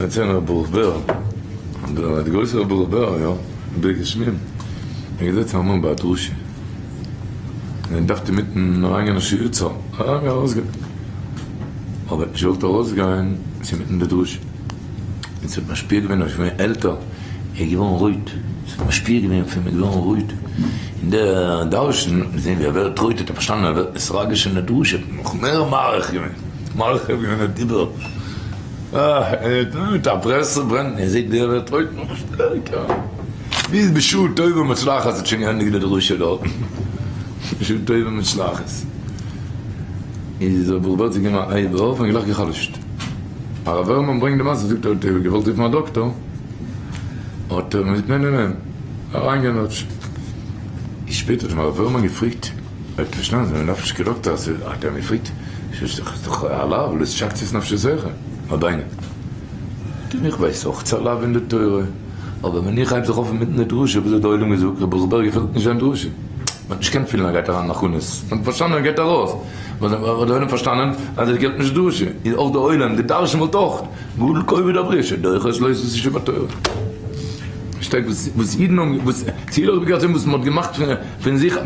דערציילן ר' ברוך בער, דער גרויסער ר' ברוך בער, יא, ברכת שמים, ער איז געזעצן אמאל ביי א דרשה, און ער דארף אינמיטן אריינגיין א שיעור צו אריינגיין ארויסגיין, אבער ער האט נישט געוואלט ארויסגיין ס'איז אינמיטן די דרשה, און ס'האט משפיע געווען אויף אים עלטער, ער איז געווארן רויט, ס'האט משפיע געווען אויף אים, ער איז געווארן רויט, און דער דרשן האט געזען ווי ער ווערט רויט האט ער פארשטאנען ער ווערט נתרגש אין די דרשה, האט נאך מער מאריך געווען, מרחיב געווען די דיבור. אה, מיט א ברסלב ברענט און זעט ווי ער ווערט רויט נאך שטערקער, ביז בשעה טובה ומוצלחת האט שוין געענדיגט די דרשה דארטן, בשעה טובה ומוצלחת איז ר' ברוך בער צו געבן א הייב אויף און גלייך גע'חלש'ט. הרב ווערמאן ברענגט די מעשה, זאגט ער האט געוואלט רופן א דאקטאר, האט ער געזאגט ניין ניין ניין, אריינגיין האט שוין. שפעטער האט אים הרב ווערמאן געפרעגט, ער האט פארשטאנען אז מען דארף נישט קיין דאקטאר, האט ער אים געפרעגט, ס'איז דאך א לאו, לא תשקצו את נפשותיכם, רבינו. זאגט אים, איך ווייס אויך ס'איז א לאו אין די תורה, אבער ווען איך הייב זיך אויף אינמיטן די דרשה, וואס האט די עולם געזאגט, ר' ברוך בער געפעלט נישט זיין דרשה. מען האט נישט געקענט פילן ער גייט אריין אין הכנות, מען האט פארשטאנען ער גייט ארויס, האט די עולם פארשטאנען אז עס געלט נישט דרשה, איז אויך די עולם, די דרשן וואלט אויך, גדול כובד הברית שדוחה את לא תעשה שבתורה. פארשטייט וואס אידן האבן, וואס צילה האט געהאט און וואס מען האט געמאכט פון זיך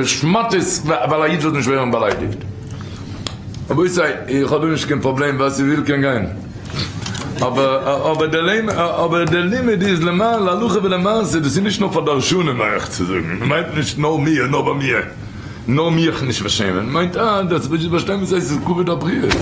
שמאטעס ווייל א איד זאל נישט ווערן באליידיגט. רבותי, איך האב דא נישט קיין פראבלעם, ווער ס'וויל קען גיין. אבער דער לימוד איז למעלה להלכה ולמעשה, דאס איז נישט נאר פאר דרשנים אייך צו זאגן, מ'מיינט נישט נאר מיר, נאר ביי מיר, נאר מיך נישט פארשעמען, מ'מיינט אה, דאס פארשטיין וואס הייסט כבוד הבריות.